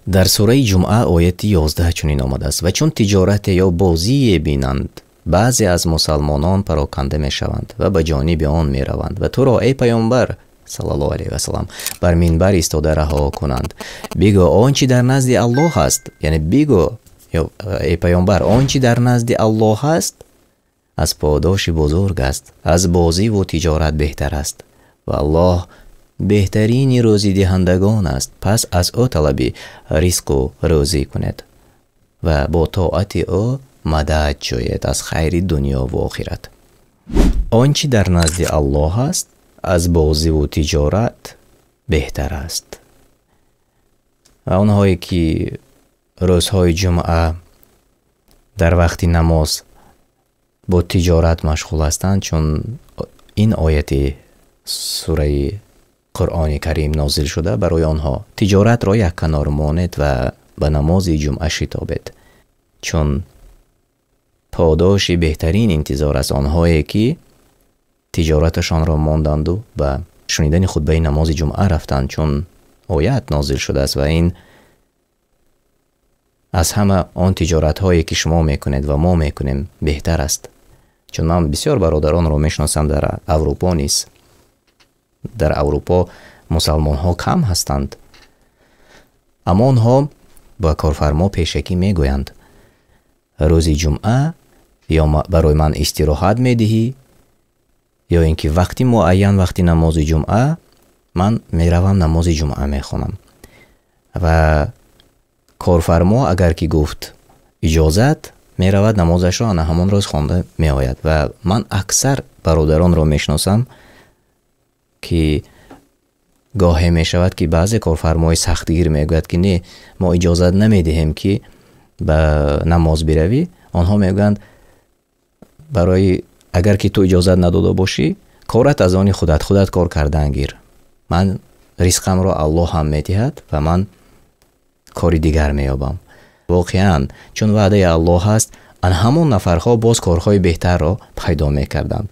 Дар сураи Ҷумъа ояти 11 чунин омадааст: ва чун тиҷорате ё бозие бинанд, баъзе аз мусалмонон пароканда мешаванд ва ба ҷониби он мераванд ва туро, эй паёмбар саллаллоҳу алайҳи васаллам, бар минбар истода раҳо кунанд. Бигӯ, он чи дар назди Аллоҳ аст, яъне бигӯ, эй паёмбар, он чи дар назди Аллоҳ аст, аз подоши бузург аст, аз бозиву тиҷорат беҳтар аст ва Аллоҳ беҳтарини рӯзидиҳандагон аст. Пас аз ӯ талаби ризқу рӯзӣ кунед ва бо тоати ӯ мадад ҷӯед аз хайри дунё ва охират. Он чи дар назди Аллоҳ аст, аз бозиву тиҷорат беҳтар аст. Ва онҳое ки рӯзҳои ҷумъа дар вақти намоз бо тиҷорат машғул ҳастанд, чун ин ояти сураи Қуръони Карим нозил шуда барои онҳо, тиҷоратро як канор монед ва ба намози ҷумъа шитобед, чун подоши беҳтарин интизор аст онҳое ки тиҷораташонро монданду ба шунидани хутбаи намози ҷумъа рафтанд, чун оят нозил шудааст ва ин аз ҳама он тиҷоратҳое ки шумо мекунед ва мо мекунем беҳтар аст. Чун ман бисёр бародаронро мешиносам дар Аврупо низ. Дар Аврупо мусалмонҳо кам ҳастанд, аммо онҳо ба корфармо пешакӣ мегӯянд: рӯзи ҷумъа ё барои ман истироҳат медиҳӣ, ё ин ки вақти муайян, вақти намози ҷумъа ман меравам намози ҷумъа мехонам. Ва корфармо агар ки гуфт иҷозат, меравад намозашро ана ҳамон рӯз хонда меояд. Ва ман аксар бародаронро мешиносам ки гоҳе мешавад ки баъзе корфармои сахтгир мегӯяд ки не, мо иҷозат намедиҳем ки ба намоз биравӣ. Онҳо мегӯянд: барои агар ки ту иҷозат надода бошӣ, корат аз они худат, худат кор кардан гир, ман ризқамро Аллоҳ ҳам медиҳад ва ман кори дигар меёбам. Воқеан, чун ваъдаи Аллоҳ аст, ан ҳамон нафарҳо боз корҳои беҳтарро пайдо мекарданд.